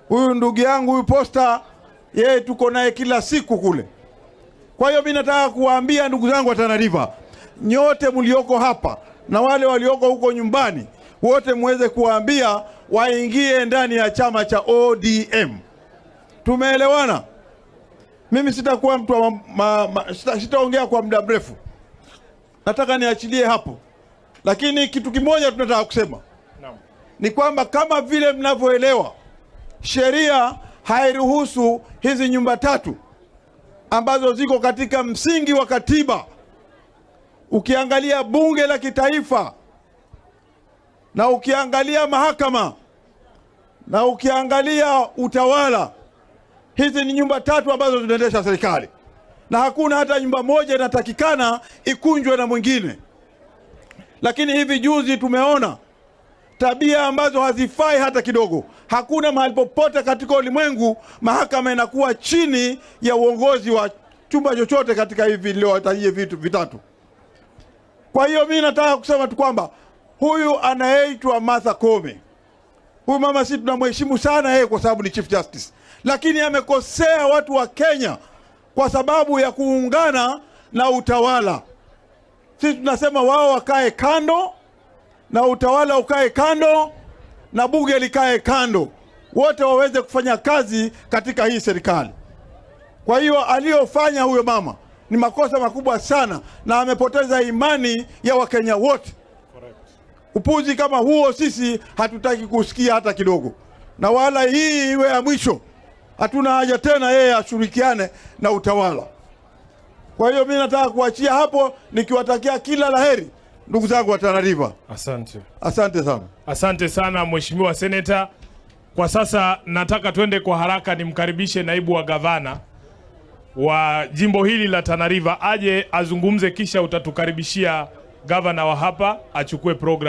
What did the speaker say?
Huyu ndugu yangu huyu Posta, yeye tuko naye kila siku kule. Kwa hiyo mimi nataka kuwaambia ndugu zangu wa Tana River, nyote mlioko hapa na wale walioko huko nyumbani, wote muweze kuwaambia waingie ndani ya chama cha ODM. Tumeelewana? Mimi sitakuwa mtu wa sitaongea kwa muda mrefu, nataka niachilie hapo, lakini kitu kimoja tunataka kusema ni kwamba kama vile mnavyoelewa, sheria hairuhusu hizi nyumba tatu ambazo ziko katika msingi wa katiba. Ukiangalia bunge la kitaifa na ukiangalia mahakama na ukiangalia utawala, hizi ni nyumba tatu ambazo zinaendesha serikali, na hakuna hata nyumba moja inatakikana ikunjwe na mwingine. Lakini hivi juzi tumeona tabia ambazo hazifai hata kidogo. Hakuna mahali popote katika ulimwengu mahakama inakuwa chini ya uongozi wa chumba chochote katika hivi niliowatajia vitu vitatu. Kwa hiyo mimi nataka kusema tu kwamba huyu anayeitwa Martha Koome, huyu mama sisi tunamheshimu sana yeye kwa sababu ni Chief Justice, lakini amekosea watu wa Kenya kwa sababu ya kuungana na utawala. Sisi tunasema wao wakae kando na utawala ukae kando na bunge likae kando, wote waweze kufanya kazi katika hii serikali. Kwa hiyo aliyofanya huyo mama ni makosa makubwa sana, na amepoteza imani ya Wakenya wote. Upuzi kama huo sisi hatutaki kusikia hata kidogo, na wala hii iwe ya mwisho. Hatuna haja tena yeye ashirikiane na utawala. Kwa hiyo mimi nataka kuachia hapo nikiwatakia kila laheri ndugu zangu wa Tana River. Asante. Asante sana. Asante sana, Mheshimiwa Seneta. Kwa sasa nataka twende kwa haraka nimkaribishe naibu wa gavana wa jimbo hili la Tana River aje azungumze, kisha utatukaribishia gavana wa hapa achukue program.